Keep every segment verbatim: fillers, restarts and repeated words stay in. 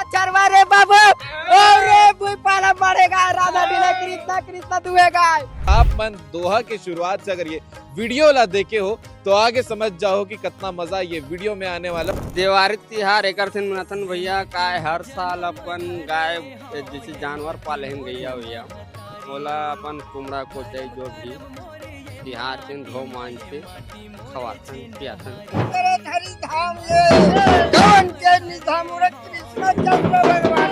चरवा रे बाबू, ओ रे बुई पाला मरेगा, राधा बिना कृष्णा, कृष्णा दुहेगा। आप मन दोहा के शुरुआत से अगर ये वीडियो ला देखे हो तो आगे समझ जाओ कि कितना मजा ये वीडियो में आने वाला। देवारी तिहार एकर सेन मनाथन भैया, काय हर साल अपन गाय जैसे जानवर पाले हैं गैया भैया, ओला अपन कुमड़ा कोचई जो भी तिहार के धो मांज के खवाथन पियाथन। तेरे धरी धाम ये, गवन के निधाम उड़त कृष्ण चंद्र भगवान।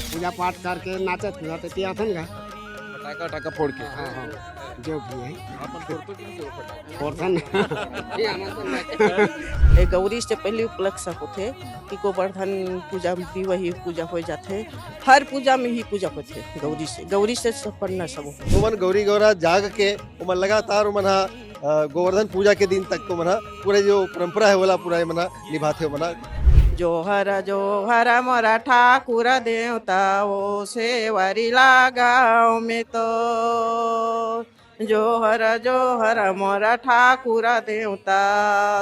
पूजा पाठ करके नाचत कूदत पियाथन गा। फटाका, फटाका फोड़ के। हाँ, हाँ, जो भी है। अपन फोड़तो कि नहीं फोड़तो फटाका? फोड़थन। ये गौरी से पहले उपलक्ष्य होथे कि गोवर्धन पूजा भी वही पूजा हो जाथे। हर पूजा में ही पूजा होथे गौरी से, गौरी से संपन्न सब हो। ओमन गौरी गौरा जाग के ओमन लगातार ओमन हा, अ, गोवर्धन पूजा के दिन तक ओमन हा पूरे जो परंपरा है ओला पूरा एमन हा निभाथे ओमन हा। जोहर जोहर मोरा ठाकुर देवता, ओ सेवरी ला गाँव में तो। जोहर जोहर मोरा ठाकुर देवता,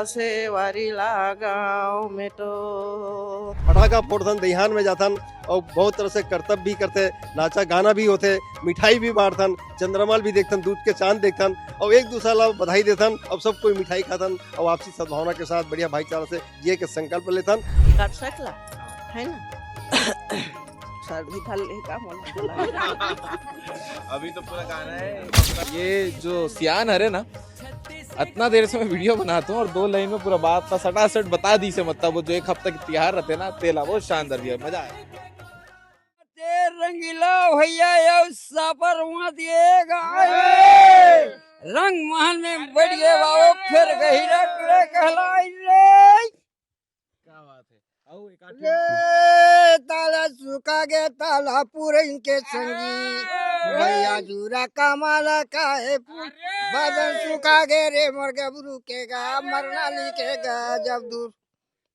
सेवरी ला गाँव में तो। फटाका फोड़थन, दइहान में जाथन और बहुत तरह से करतब भी करथे, नाचा गाना भी होथे, मिठाई भी बांटथन, चंद्रमा ल भी देखथन, दूध के चांद देखथन और एक दूसरा ला बधाई देथन। अब सब कोई मिठाई खाथन और आपसी सद्भावना के साथ बढ़िया भाईचारा से जिए के संकल्प लेथन। कर सकला, है ना? सर भी धर ले का मोला। अभी तो पूरा गाना है। ये जो सियान हरे ना, इतना देर से मैं वीडियो बनाता हूँ और दो लाइन में पूरा बात का सटासट बता दी से, मतलब वो जो एक हफ्ता की तिहार रहते ना, तेला बहुत शानदार भैया, मजा आया। ते रंगीला भैया, यो सापर हुआ दिए गाए। रंग महल में बैठ गए बाबू, फिर गहिरा टुरे कहलाई रे। क्या बात है। आओ, एक आध रे ताला सुखा गे, ताला पूरे इनके संगी। भैया जूरा कमाला का है पू-, बादल सुखा गे रे, मोर गबरू के गा, मरना लिखेगा जब दूर।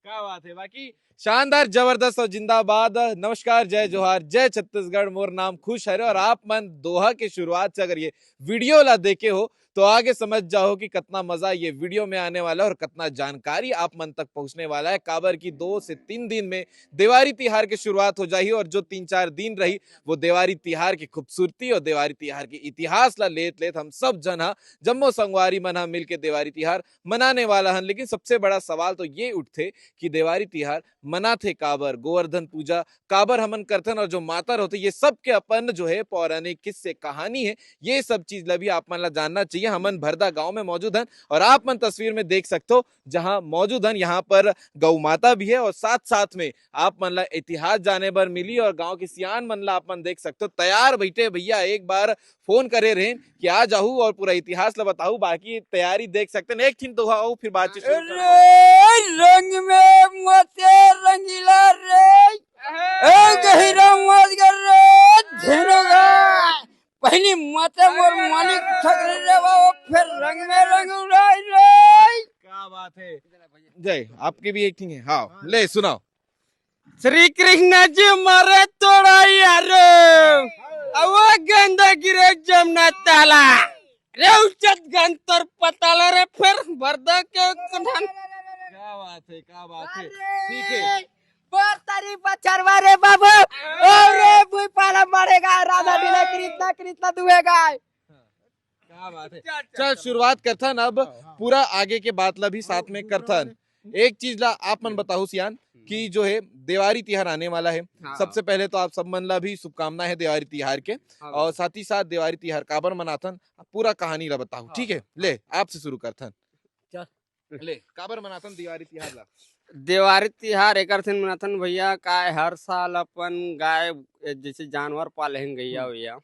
क्या बात है, बाकी शानदार, जबरदस्त और जिंदाबाद। नमस्कार, जय जोहार, जय छत्तीसगढ़, मोर नाम खुश हरे। और आप मन दोहा के शुरुआत से अगर ये वीडियो ला देखे हो तो आगे समझ जाओ कि कितना मजा ये वीडियो में आने वाला है और कितना जानकारी आप मन तक पहुंचने वाला है। काबर की दो से तीन दिन में देवारी तिहार की शुरुआत हो जाही और जो तीन चार दिन रही वो देवारी तिहार की खूबसूरती और देवारी तिहार के इतिहास ला लेत लेत हम सब जन हा, जम्मो संगवारी मन हा मिलके देवारी तिहार मनाने वाला हन। लेकिन सबसे बड़ा सवाल तो ये उठथे कि देवारी तिहार मनाथे काबर, गोवर्धन पूजा काबर हमन करथन और जो मातर होथे, ये सब के अपन जो है पौराणिक किस्से कहानी है, ये सब चीज ला भी आप मन ला जानना चाहिए। हमन भरदा गांव में मौजूद हन और आप मन तस्वीर में देख सकथो जहां मौजूद हन, यहाँ पर गौ माता भी है और साथ साथ में आप मन ला इतिहास जाने बर मिली और गांव के सियान मन ला आप मन देख सकथो। तैयार बैठे भैया, एक बार फोन करे रहेन कि आ जाहू और पूरा इतिहास ला बताहू, बाकी तैयारी देख सकते हैं। एक ठिन दोहा हो, फिर बातचीत शुरू करते हैं। रे रंग में मते रंगीला रे, ए गहिरा मत कर रे, धेनुगा। पहली मते मोर मालिक ठगरे रे बाबू, फिर रंग में रंग उड़ाई रे। क्या बात है। जय, आपके भी एक ठिन है। हाँ, ले सुनाओ। श्री कृष्ण जी मरे तोड़ा यारो, अब वो गंदा गिरे जमुना ताला। रे उचत गंतर पताला रे, फिर बरदा के कंधन। क्या बात है, क्या बात है। ठीक है। बोल तारी बचरवा रे बाबू, ओ रे बुई पाला मरेगा, राधा बिना कृष्णा, कृष्णा दुहेगा। क्या बात है। चल, शुरुआत करथन अब, हाँ, हाँ। पूरा आगे के बात ला भी साथ में करथन। एक चीज ला आप मन बताहू सियान कि जो है देवारी तिहार आने वाला है। हाँ। सबसे पहले तो आप सब मन ला भी शुभकामना है देवारी तिहार के, हाँ। और साथ ही साथ देवारी तिहार काबर मनाथन, पूरा कहानी ला बताहू। हाँ। ठीक है, ले आपसे शुरू करथन। चल। ले, काबर मनाथन देवारी तिहार ला? देवारी तिहार एकर सेन मनाथन भैया, काय हर साल अपन गाय, जैसे जानवर पाले हैं गैया हम्म। वैया,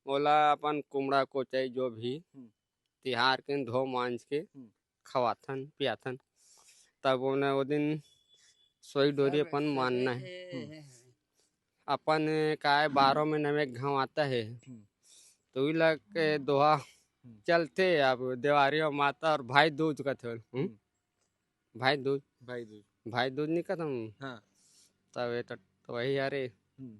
ओला अपन कुमड़ा कोचई जो भी हम्म। तिहार के धो मांज के हम्म। खवाथन पियाथन। तब ओने ओ दिन सोई डोरी अपन मानना है। हम्म। अपन काय बारह महीना में एक घाव आता है, हम्म। तो उही ला के दोहा हम्म। चलथे। अब देवारी और माता और भाई दूज कथे, हम्म? हम्म। भाई दूज। भाई दूज। भाई दूज नहीं कथन। हाँ। तब ये तो, तो वही यारे। हम्म।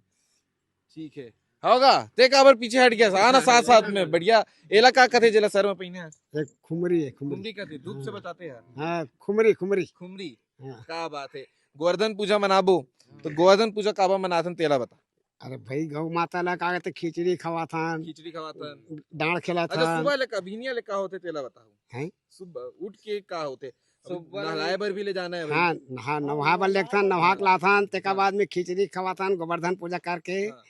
ठीक है। होगा, ते काबर पीछे हट गया? आना साथ साथ में, बढ़िया। एला का कथे जेला सर में पहिने हस? एक खुमरी है, खुमरी। खुमरी कथे, धूप से हाँ। बचाते हैं। हाँ, खुमरी, खुमरी। खुमरी। हाँ। का बात है। गोवर्धन पूजा मनाबो, तो गोवर्धन पूजा काबर मनाथन, तेला बता। अरे भाई, गौ माता ला का कहते, खिचड़ी खवाथन, खिचड़ी खवाथन। डांड़ खेलाथन। अच्छा, सुबह ले का, भिनिया ले का होथे, तेला बताओ। हैं? सुबह उठ के का होथे? अभी सुबह ले नहलाए बर भी ले जाना है भाई। हाँ, नहा, नहा बर लेगथन, नहा के लाथन, तेकर हाँ। बाद में खिचड़ी खवाथन, गोवर्धन पूजा करके। हाँ।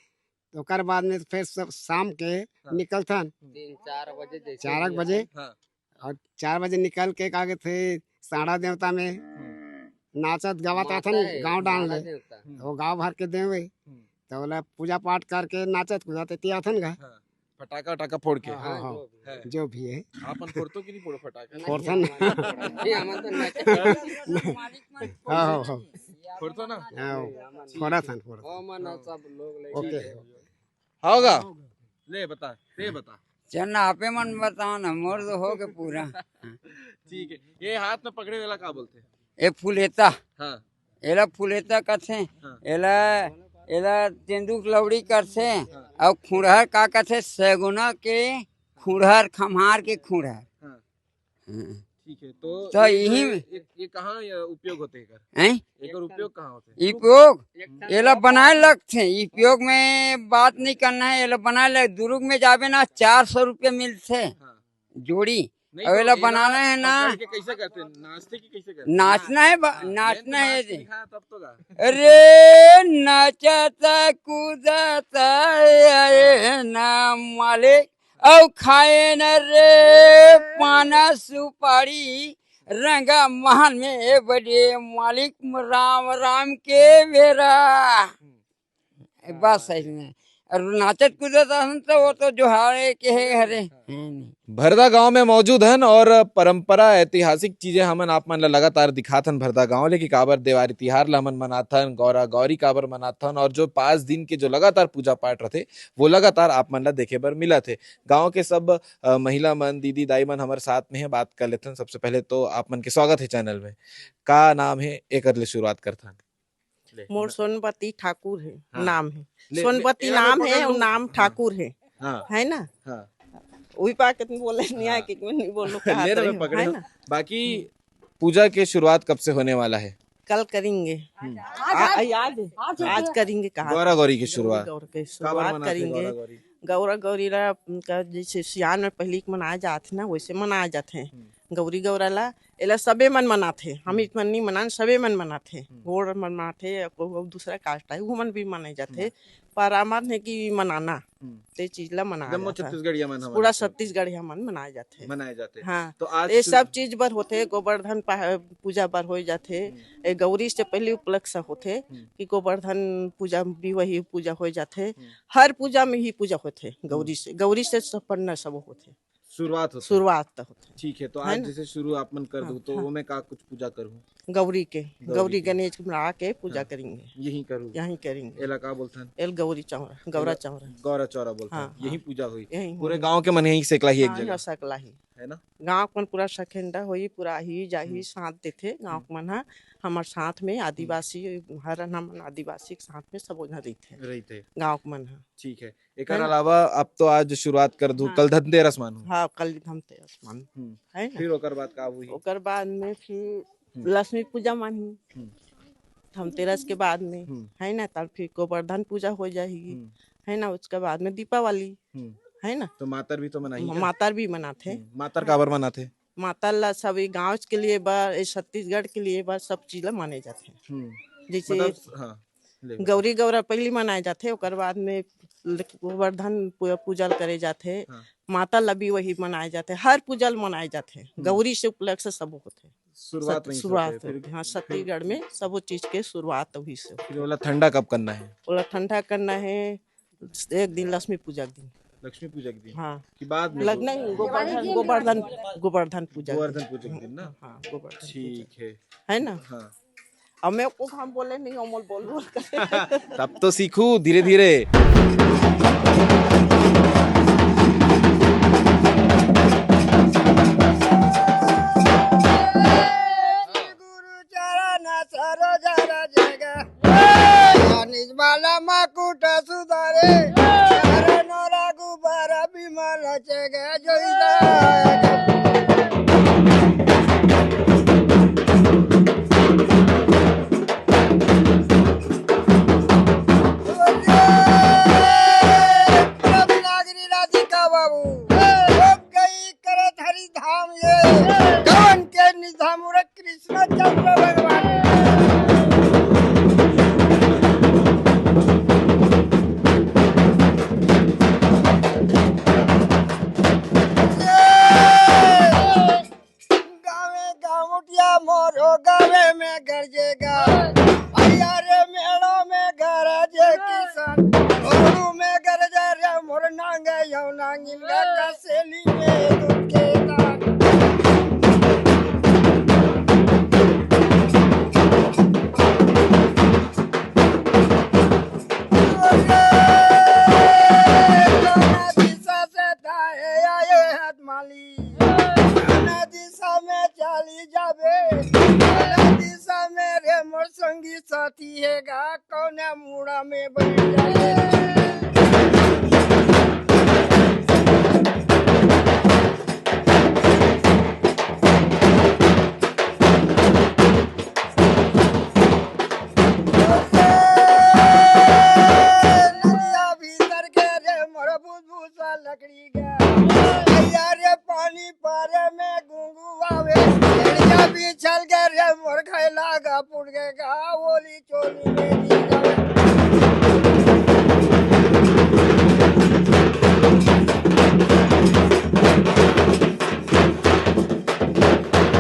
तो ओकर बाद में फिर सब शाम के हाँ। निकलथन। तीन, चार बजे जैसे चार भी बजे। हाँ। और चार बजे निकल के का कहते, साड़ा देवता में हम्म। नाचत गावत माता आथन है, गाँव डांड़ माता ले। देवता। हम्म। वो गाँव भर के देवे। हम्म। तो ओला पूजा पाठ करके नाचत कूदत एती आथन गा। हाँ। फटाका वटाका फोड़ के। हाँ, हाँ, हाँ, हाँ। जो भी है। है। जो भी है। आपन फोड़तो कि नहीं फोड़ो फटाका? नहीं, फोड़थन। हमन तो नहीं। हाँ, हाँ, हाँ। फोड़तो ना? हाँ, फोड़थन, फोड़थन। ओ, मन हाँ। सब लोग लेके ओके। होगा? ले बता, ते बता। चल ना, आपे मन बताओ ना, मोर तो हो के पूरा। ठीक है, ये हाथ में पकड़े वाला का बोलते हैं? ए फुलेता। हाँ। एला फुलेता कथे। हाँ। एला, एला तेंदुक लौड़ी करथे। हाँ। अउ खुड़हर का कथे? सगुना के खुड़हर, खम्हार के खुड़हर। हाँ। हाँ। ठीक है, तो तो ये जो यही है, में ये, ये कहाँ ये उपयोग होते हैं एकर? हैं? एकर उपयोग कहाँ होते हैं? उपयोग? हम्म। एला बनाए लगथे। उपयोग में बात नहीं करना है, एला बनाए लग, दुर्ग में जाबे ना, चार सौ रुपया मिलथे हाँ। जोड़ी। नहीं, अउ तो एला एला बनाना है ना। पकड़ के कैसे करते हैं? नाचते कि कैसे करते हैं? नाचना है बा-, हाँ, main तो नाचना है नाच दे। सिखाना तब तो गा। अरे नाचता कूदता आए ना मालिक, अउ खाए न रे पाना सुपारी, रंगा महल में बड़े मालिक राम राम के बेरा। हम्म। ए, बस ऐसने। अउ नाचत कूदत हन तो वो तो जोहारे के हे हरे। हैं नहीं। भरदा गांव में मौजूद हन और परंपरा, ऐतिहासिक चीजें हमन आप मन ला लगातार दिखात हन भरदा गांव ले कि काबर देवारी तिहार ला हमन मनाथन, गौरा गौरी काबर मनाथन और जो पाँच दिन के जो लगातार पूजा पाठ रथे, वो लगातार आप मन ला देखे बर मिलत हे। गांव के सब, अ, महिला मन, दीदी दाई मन हमर साथ में हे, बात कर लेथन। सबसे पहले तो आप मन के स्वागत हे channel में। का नाम हे, एकर ले शुरुआत करथन। ले, मोर न- सोनपति ठाकुर हे, हाँ। नाम हे। ले, सोनपति ले, एला नाम मैं हे पकड़ अउ लूं। नाम हाँ। ठाकुर हे। हाँ। है ना? हाँ। उही पा के तुम बोले नहीं आए हाँ। कि मैं नहीं बोलूं, कहा ले ना, तो मैं हूँ, पकड़े है हूँ। ना? बाकी हम्म। पूजा के शुरुआत कब से होने वाला है? कल करेंगे। हम्म। आज, आ-, आज, आज, आज आज। आज करेंगे, कहा गौरा था। गौरी की शुरुआत। गौरा गौरी की काबर शुरुआत मनाते करेंगे। गौरा गौरी? गौरा गौरी ला, उनका जैसे सियान में पहले के मनाए जात हे ना, वैसे मनाए जात हे। हम्म। गौरी गौरा ला, एला सबे मन मनाथे। हम हम्म। एक मन नहीं मनान, सबे मन मनाथे। हम्म। गोंड़ मन मनाथे, अउ, अउ दूसरा caste आए, वो मन भी मनाए जाथे। हम्म। पर अमर हे कि मनाना, हम्म। ते चीज ला मनाए जम्मो जाथे। छत्तीसगढ़िया मन हमन पूरा होथे। छत्तीसगढ़िया मन मनाए जाथे। मनाए जाथे। हाँ। तो आज ये सु- सब चीज बर होथे, गोवर्धन पा-, पूजा बर हो जाथे। हम्म। ए गौरी से पहले उपलक्ष्य होथे हम्म। कि गोवर्धन पूजा भी वही पूजा हो जाथे। हम्म। हर पूजा में ही पूजा होथे गौरी हम्म। से, गौरी से संपन्न सब होथे। शुरुआत होथे। शुरुआत तो होथे। ठीक है, तो है आज ना? जैसे शुरू आप मन कर हाँ, दो, तो हाँ। वो मैं का कुछ पूजा करूँ? गौरी के, गौरी गौरी के। गणेश के बना के पूजा हाँ। करेंगे। यहीं करूँ? यहीं करेंगे। एला का बोलथन? एल गौरी चौरा, गौरा एला चौरा। गौरा चौरा बोलथन। हाँ, यहीं हाँ। पूजा होही? यहीं पूरे होही। गाँव के मन यहीं से एकला ही एक हाँ, जगह? यहाँ से एकला ही। है ना? गाँव के मन पूरा सखेंडा होही, पूरा ही जाही, हम्म। साथ देथे। गाँव हम्म। के मन ह, हमर साथ में हम्म। आदिवासी, हर हमन आदिवासी के साथ में सब ओझा रहिथे। रहिथे। गाँव के मन ह। ठीक है। एकर है ना? अलावा अब तो आज शुरुआत कर दूं, हाँ। कल धनतेरस मानूं। हाँ, कल धनतेरस मानूं। हम्म। है ना? फिर ओकर बाद का हुई? ओकर बाद में फिर हम्म। लक्ष्मी पूजा मानही। हम्म। धनतेरस के बाद में, हम्म। है ना? तब फिर गोवर्धन पूजा हो जाही। हम्म। है ना? उसके बाद में दीपावली। हम्म। है ना? तो मातर भी तो मनाही म-, है? मातर भी मनाथे। हम्म। मातर हाँ। काबर मनाथे? मातर ला सब ये गाँव के लिए बर, ये छत्तीसगढ़ के लिए बर, सब चीज ला माने जाथे। हम्म। जैसे मतलब, हाँ। ले बता। गौरी गौरा पहली मनाए जाथे, ओकर बाद में ल-, गोवर्धन पू-, पूजा ल करे जाथे। हाँ। माता ल भी वही मनाए जाथे, हर पूजा ल मनाए जाथे। हम्म। गौरी से उपलक्ष्य सब होथे। शुरुआत सत-, वहीं से शुरुआत होथे, फिर होथे। हाँ, फिर छत्तीसगढ़ में सबो चीज के शुरुआत वही से होथे। फिर ओला ठंडा कब करना है? ओला ठंडा करना है, एक दिन लक्ष्मी पूजा के दिन। लक्ष्मी पूजा के दिन? हाँ। कि बाद में लग-, गो-, नहीं, गोवर्धन, गोवर्धन, गोवर्धन पूजा के गोवर्धन दिन। पूजा के दिन ना? हाँ, गोवर्धन पूजा। ठीक है। है ना? हाँ। अब मैं को हम बोले नहीं, अमोल बोल बोल कर। तब तो सीखू धीरे धीरे। गुरु चरण सरोज रज गा। ए! अनिज माला मकुट सुधारे। ये कवन के निधामुर कृष्णचंद्र भगवान। ये गावे गावटिया मोरो गावे में गरजेगा। भैया रे मेड़ो में गरजे किसान, घोड़ू में गरजे रे मोर नांगे यौ नांगिन गा कसेली में दूध के दान। कोना दिशा से दाए आए हाथ माली, कोना दिशा में चली जाबे, कोना दिशा में रे मोर संगी साथी है गा, कोना मुड़ा में बैठ जाए। नदिया भीतर के रे मोर बुझबुझा लकड़ी गे। भैया रे पानी पारे में गुंगू आवे। नदिया बिछल के रे मोर खैला गा फूट के गा ओली चोली में दी जावे।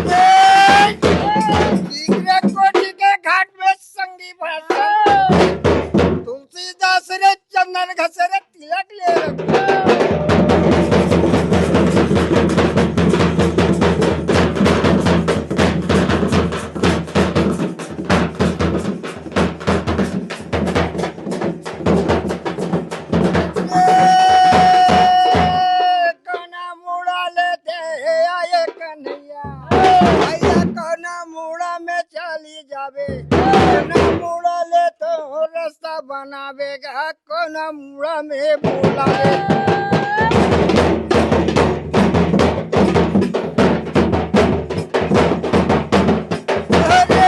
ए, कोठी के घाट में संगी भाषा। तुलसीदास रे चंदन घसे रे तिलक ले रख। कोना मुड़ा ले दे आए कन्हैया, भैया कोना मुड़ा में चली जाबे, कोना मुड़ा ले तो रास्ता बनाबे गा, कोना मुड़ा में बुलाबे। अरे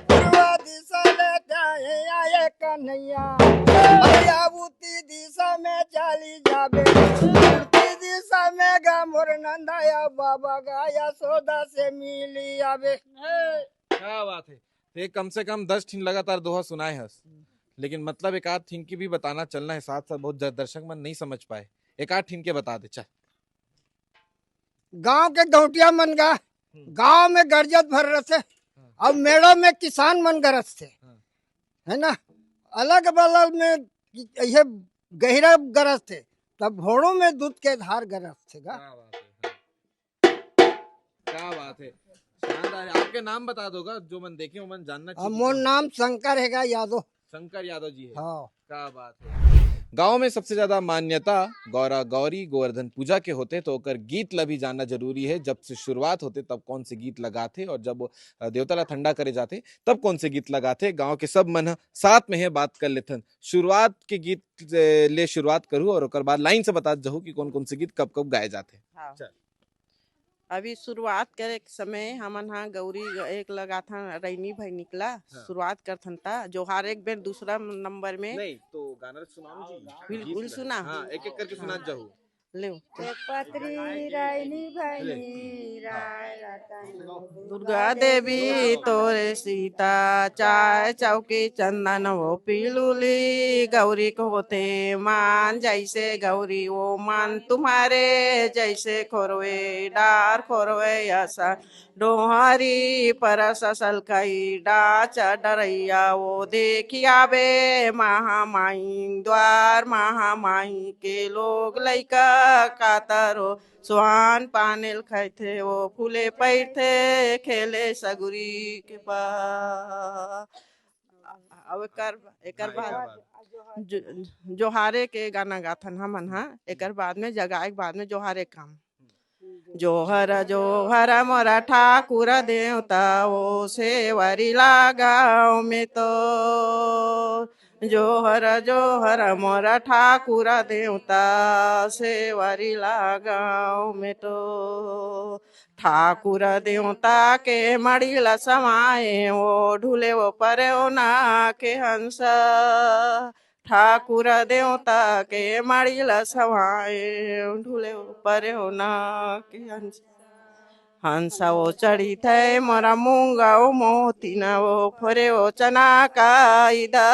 पूर्वा दिशा ले दे आए कन्हैया, भैया उत्ती दिशा में चली जाबे, उत्ती दिशा में गा मोर नंदाया बाबा गा यशोदा से मिली आबे। क्या बात है। तो ये कम से कम दस ठिन लगातार दोहा सुनाए हस, लेकिन मतलब एक आध ठिन के भी बताना चलना है साथ साथ, बहुत ज-, दर्शक मन नहीं समझ पाए, एक आध ठिन के बता दे चल। गांव के गौटिया मन गा, हम्म। गांव में गरजत भर रथे, हाँ। अब मेड़ो में किसान मन गरजथे, हाँ। है ना, अलग बगल में ये गहिरा गरजथे, तब भोड़ो में दूध के धार गरजथे गा। क्या बात है, हाँ। क्या बात है, शानदार है। आपके नाम बता दोगा, जो मन देखे, वो मन जानना अब चाहिए। मोर नाम शंकर है गा यादव। शंकर यादव जी है। हाँ। क्या बात है। गांव में सबसे ज्यादा मान्यता गौरा गौरी गोवर्धन पूजा के होते, तो ओकर गीत ला भी जानना जरूरी है। जब से शुरुआत होते तब कौन से गीत लगाथे, और जब, अ, देवता ला ठंडा करे जाथे तब कौन से गीत लगाथे, गांव के सब मन ह साथ में है, बात कर लेथन। शुरुआत के गीत से ले शुरुआत करू और ओकर बाद लाइन से बता जहू कि कौन कौन से गीत कब कब गाए जाथे। हाँ। चल। अभी शुरुआत करे के समय हमन हा गौरी ग-, एक लगाथन रैनी भई निकला, हाँ। शुरुआत करथन ता जोहार एक बेर दूसरा नंबर में। नहीं, तो गाना सुनाओ जी। बिल्कुल गीत सुना। हाँ, एक एक करके सुना जाओ। ले। एक पत्री रैनी भई ले। नी राय रतन दुर्गा देवी तोरे सीता, चाय चौकी चंदन वो पिलुली, गौरी को होते मान जैसे गौरी वो मान तुम्हारे, जैसे खोरवे डार खोरवे असन, डोहरी परस सलकई डाच डरैया वो देखिया बे, महामाई द्वार महामाई के लोग लैका कातरो, स्वान पानेल खैथे वो फूले पैरथे, खेले सगुरी के पा। अब एकर, एकर हाँ, बाद एकर बाद। जो-, जोहारे के गाना गाथन हमन हा, एकर बाद में जगाए के बाद में जोहारे काम। जोहर जोहर मोर ठाकुर देवता, ओ सेवरी ला गाँव में तो। जोहर जोहर मोर ठाकुर देवता, सेवरी ला गाँव में तो। ठाकुर देवता के मड़ी ला समाए, ओ ढुले ओ परेवना के हंस। ठाकुर देवता के माड़ी ल सवाए, ढूले परे हो ना के हंस। हंसा वो चढ़ित है मोरा मूंगा वो मोती ना वो फोरे वो चना का इदा।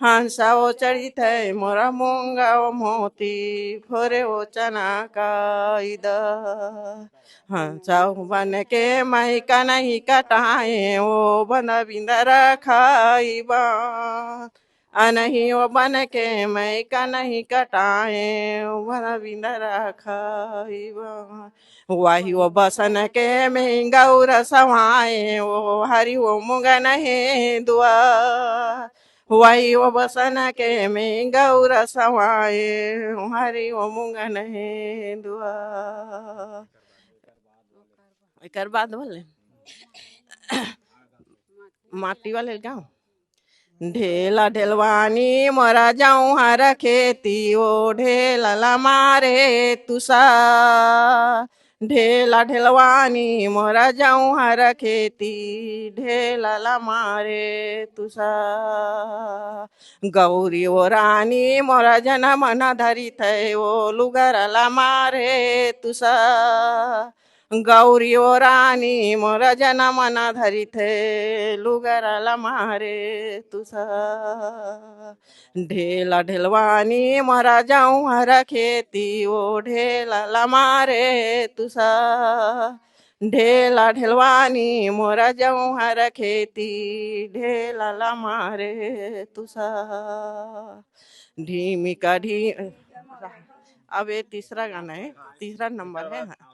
हंसा वो चढ़ित है मोरा मूंगा वो मोती फोरे वो चना का इदा। हंसा वो बन के मैं का नहीं कटाए वो बंदा बिंदा रखाई बा। अनही वो बन के मैं का नहीं कटाए, वो बन बिंदरा खाइबा। वही वो बसन के मैं गौर सवाए, वो हरि वो मुंगन है दुआ। वही वो बसन के मैं गौर सवाए, वो हरि वो मुंगन है दुआ। एकर बाद बोले माटी वाले गाँव। ढेला ढेलवानी मोरा जाऊं हर खेती, ओ ढेला ला मारे तुसा। ढेला ढेलवानी मोरा जाऊं हर खेती, ढेला ला मारे तुसा। गौरी ओ रानी मोरा जनम न धरी थे, ओ लुगरा ला मारे तुसा। गौरी ओ रानी मोर जनम न धरिथे, लुगरा ल मारे तुसा। ढेला ढेलवानी मोर जौहर खेती, ओ ढेला ल मारे तुसा। ढेला ढेलवानी मोर जौहर खेती, ढेला ल मारे तुसा। ढीमी का ढी अब ये तीसरा गाना है, तीसरा नंबर है। हाँ।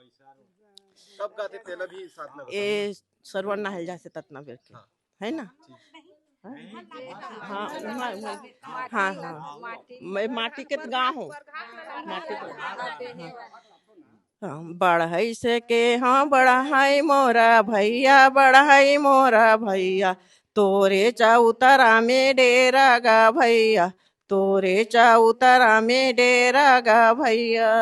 कब गाते तेला भी साथ में बताओ। ए सरवन नहल जासे ततना बेर के, हाँ। है ना? ठीक। हाँ, हाँ, हाँ, हाँ। मैं माटी के तो गाँव हूँ, माटी के। हाँ। हाँ, बढ़ई से के हाँ बढ़ई मोरा भैया, बढ़ई मोरा भैया, तोरे चौतरा में डेरा गा भैया, तोरे चौतरा में डेरा गा भैया।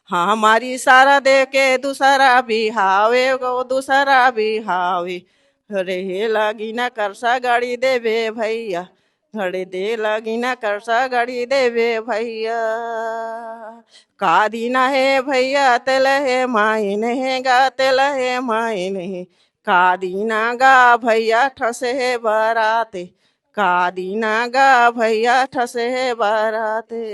हमारी सारा दे के दूसरा बिहावे गो, दूसरा बिहावे। रेहे लगी न करसा गड़ी देबे भैया, घड़े दे लगी न करसा गड़ी देबे भैया। का दीना हे भैया तेल हे माइन हे गा, तेल हे माइन हे। का दीना गा भैया ठसे हे बराते, का दीना गा भैया ठसे हे बराते।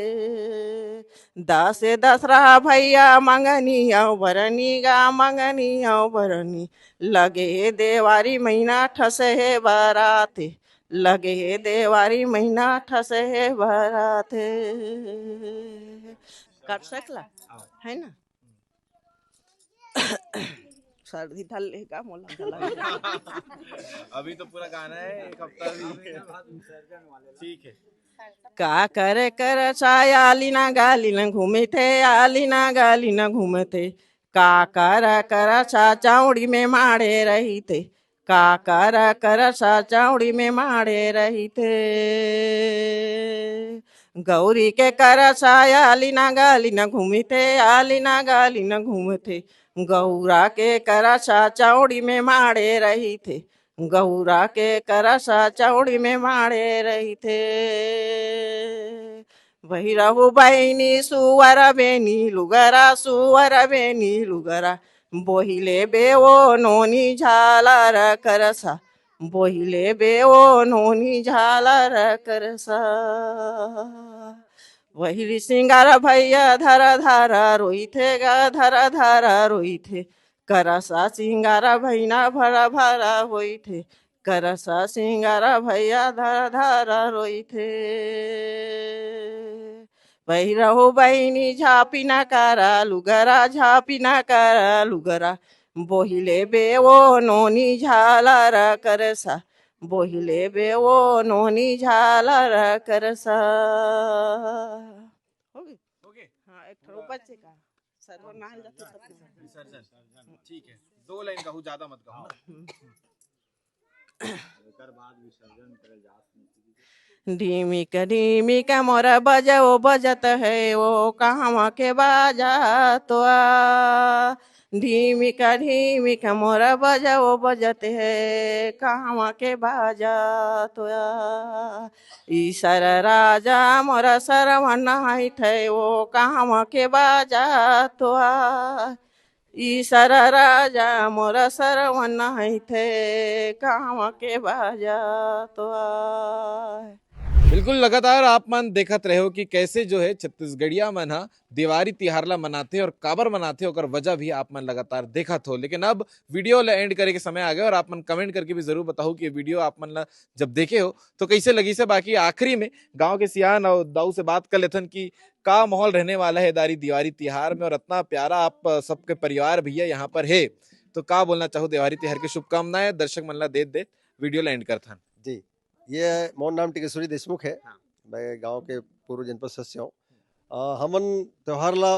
दसे दसरा भैया मंगनी अउ बरनी गा, मंगनी अउ बरनी। लगे हे देवारी महीना ठसे हे बराते, लगे हे देवारी महीना ठसे हे बराते। कर सकला, है ना? सर्दी धर लेगा मोला गला में। अभी तो पूरा गाना है, एक हफ्ता भी। ठीक है। का करे कर छाया आली ना गाली ना घूमे थे, आली ना गाली ना घूमे थे। का कर कर छा चौड़ी में माड़े रही थे, का कर कर छा चौड़ी में माड़े रही थे। गौरी के कर छा आली ना गाली ना घूमे थे, आली ना गाली ना घूमे थे। गौरा के करसा चौड़ी में माड़े रही थे, गौरा के करसा चौड़ी में माड़े रही थे। वही रहू बहिनी सुअर बेनी लुगरा, सुअर बेनी लुगरा। बोहिले बे ओ नोनी झालर करसा, बोहिले बे ओ नोनी झालर करसा। वही सिंगार भैया धरा धरा रोई थे गा, धरा धरा रोई थे। करसा सिंगारा भैना भरा भरा होई थे, करसा सिंगारा भैया धरा धरा रोई थे। वही रहू बहिनी झापी ना करा लुगरा, झापी ना करा लुगरा। बोहिले बे ओ नोनी झालर करसा, बोहिले बे ओ नोनी झालर करसा। हो गई? हो गए? हाँ, एक ठो बच्चे का। सर्वनाम जाते सब। विसर्जन। ठीक है, दो लाइन गाहू, ज्यादा मत गाहू ना। एकर बाद विसर्जन करे जात नहीं। ढीमिक ढीमिक मोर बजो बजत है, ओ कहाँ के बाजा तो आ। ढीमिका ढीमिका मोरा बजा वो बजत हे, कहवा के बाजा तोया। ईसर राजा मोरा सरवन नहाइत हे, वो कहवा के बाजा तोया। ईसर राजा मोरा सरवन नहाइत हे, कहवा के बाजा तोया। बिल्कुल, लगातार आप मन देखत रहे हो कि कैसे जो है छत्तीसगढ़िया मन ह देवारी तिहार ला मनाथे और काबर मनाथे, ओकर वजह भी आप मन लगातार देखत हो। लेकिन अब वीडियो ला एंड करे के समय आ गए और आप मन कमेंट करके भी जरूर बताओ कि ये वीडियो आप मन ला जब देखे हो तो कैसे लगिस हे। बाकी आखिरी में गांव के सियान और दाऊ से बात कर लेथन कि का माहौल रहने वाला है दारी दिवारी तिहार में, और इतना प्यारा आप सबके परिवार भैया यहाँ पर है, तो का बोलना चाहो? देवारी तिहार की शुभकामनाएं दर्शक मन ला देत देत वीडियो ला एंड करथन। जी, ये मोर नाम टिकेश्वरी देशमुख है। हाँ। मैं गांव के पूर्व जनपद सदस्य हूँ। अ, हमन त्योहार ला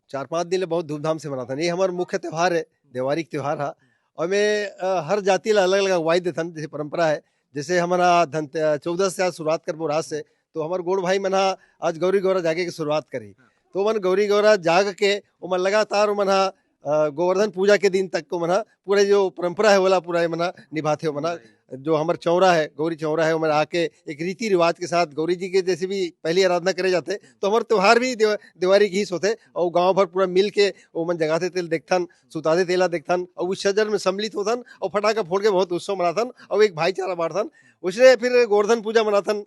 चार पांच दिन ले बहुत धूमधाम से मनाथन। ये हमार मुख्य त्योहार है, देवारी के त्योहार हा। और मैं, अ, हर जाति ला अलग-अलग अगुवाई देथन, जैसे परंपरा है। जैसे हमन हा धन, अ, चौदस से आज शुरुआत करबो रात से, तो हमार गोड़ भाई मन हा आज गौरी गौरा जागे के शुरुआत करी। तो ओमन गौरी गौरा जाग के ओमन लगातार ओमन हा, अ, गोवर्धन पूजा के दिन तक ओमन हा पूरा जो परंपरा है, ओला पूरा एमन हा निभाथे। ओमन हा जो हमर चौरा है, गौरी चौरा है, ओमन आके एक रीति रिवाज के साथ गौरी जी के जैसे भी पहली आराधना करे जाथे, तो हमर त्योहार भी देव-, देवारी घीस होथे। और गांव भर पूरा मिल के ओमन जगाथे, तेला देखथन, सुताथे तेला देखथन, और विसर्जन में सम्मिलित होथन और फटाका फोड़ के बहुत उत्सव मनाथन और एक भाईचारा बांटथन। उसने फिर गोवर्धन पूजा मनाथन,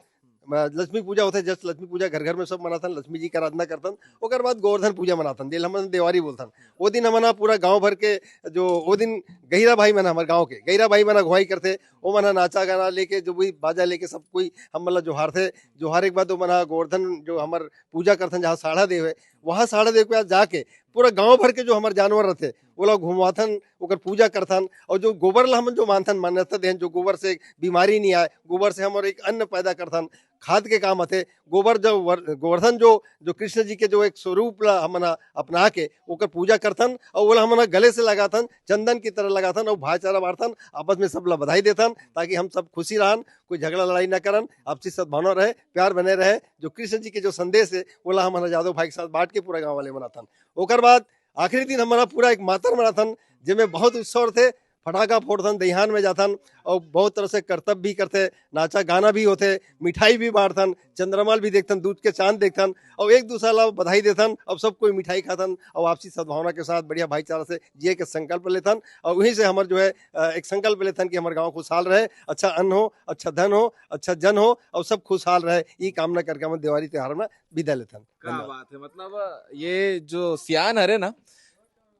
म-, लक्ष्मी पूजा होथे, just लक्ष्मी पूजा घर घर में सब मनाथन, लक्ष्मी जी के आराधना करथन। ओकर बाद गोवर्धन पूजा मनाथन, जेला हमन देवारी बोलथन। वो दिन हमन ह पूरा गांव भर के जो वो दिन गहिरा भाई मन, हमर गांव के गहिरा भाई मन अगुवाई करथे, ओमन ह नाचा गाना लेके, जो भी बाजा लेके सब कोई हमन ला जोहारथे। जोहारे के बाद ओमन ह गोवर्धन जो हमर पूजा करथन, जहाँ साढ़ा देव है, वहाँ साढ़ा देव के बाद जाके पूरा गांव भर के जो हमर जानवर रथे, ओला घुमवाथन, ओकर पूजा करथन। और जो गोबर ला हमन जो मानथन, मान्यता देन, जो गोबर से बीमारी नहीं आए, गोबर से हमर एक अन्न पैदा करथन, खाद के काम आथे। गोबर जो वर-, गोवर्धन जो, जो कृष्ण जी के जो एक स्वरूप ला हमन ह अपना के ओकर पूजा करथन और ओला हमन ह गले से लगाथन, चंदन की तरह लगाथन और भाईचारा बांटथन, आपस में सब ला बधाई देथन, ताकि हम सब खुशी रहन, कोई झगड़ा लड़ाई ना करन, आपसी सद्भावना रहे, प्यार बने रहे। जो कृष्ण जी के जो संदेश है, ओला हमन ह यादव भाई के साथ बांट के पूरा गांव वाले मनाथन। ओकर बाद आखिरी दिन हमन ह पूरा एक मातर मनाथन, जेमे बहुत उत्सव रथे, फटाका फोड़थन, दइहान में जाथन और बहुत तरह से करतब भी करथे, नाचा गाना भी होथे, मिठाई भी बांटथन, चंद्रमा ल भी देखथन, दूध के चांद देखथन और एक दूसरा ला बधाई देथन और सब कोई मिठाई खाथन और आपसी सद्भावना के साथ बढ़िया भाईचारा से जिए के संकल्प लेथन। और वहीं से हमर जो है, अ, एक संकल्प लेथन कि हमर गांव खुशहाल रहे, अच्छा अन्न हो, अच्छा धन हो, अच्छा जन हो और सब खुशहाल रहे, ये कामना करके हमन देवारी त्योहार में विदा लेथन। क्या धन्यवाद। बात है, मतलब ये जो सियान हरे ना,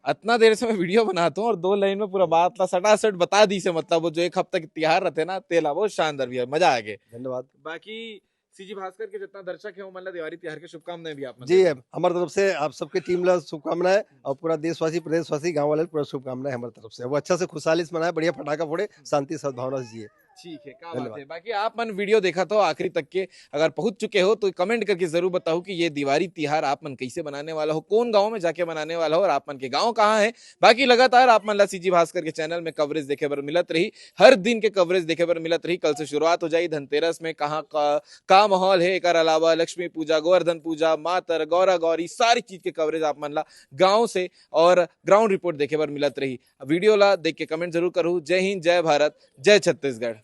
अतना देर से मैं वीडियो बनाता हूँ और दो लाइन में पूरा बात ला सटासट बता दी से, मतलब वो जो एक हफ्ता के तिहार रहते ना, तेला बहुत शानदार भैया, मजा आ गए। धन्यवाद। बाकी सीजी भास्कर के जितना दर्शक है, वो मन ला देवारी तिहार के शुभकामनाएं भी आप मन जी, देते हैं। हमारे तरफ से आप सबके टीम ला शुभकामनाएं और पूरा देशवासी, प्रदेशवासी, गांव वाले पूरा शुभकामनाएं हमारे तरफ से। वो अच्छा से खुशहाली से मनाए, बढ़िया फटाका फोड़े, शांति सद्भावना से जिए। ठीक है, क्या बात धन्यवाद। है। बाकी आप मन वीडियो देखा तो आखिरी तक के अगर पहुंच चुके हो तो कमेंट करके जरूर बताओ कि ये दिवारी तिहार आप मन कैसे बनाने वाला हो, कौन गांव में जाके बनाने वाला हो और आप मन के गांव कहाँ है। बाकी लगातार आप मन ला सीजी भास्कर के चैनल में कवरेज देखे बर मिलत रही, हर दिन के कवरेज देखे बर मिलत रही। कल से शुरुआत हो जाई धनतेरस में, कहाँ का, का माहौल है, एकर अलावा लक्ष्मी पूजा, गोवर्धन पूजा, मातर, गौरा गौरी, सारी चीज के कवरेज आप मन ला गांव से और ग्राउंड रिपोर्ट देखे बर मिलत रही। वीडियो ला देख के कमेंट जरूर करू। जय हिंद, जय भारत, जय छत्तीसगढ़।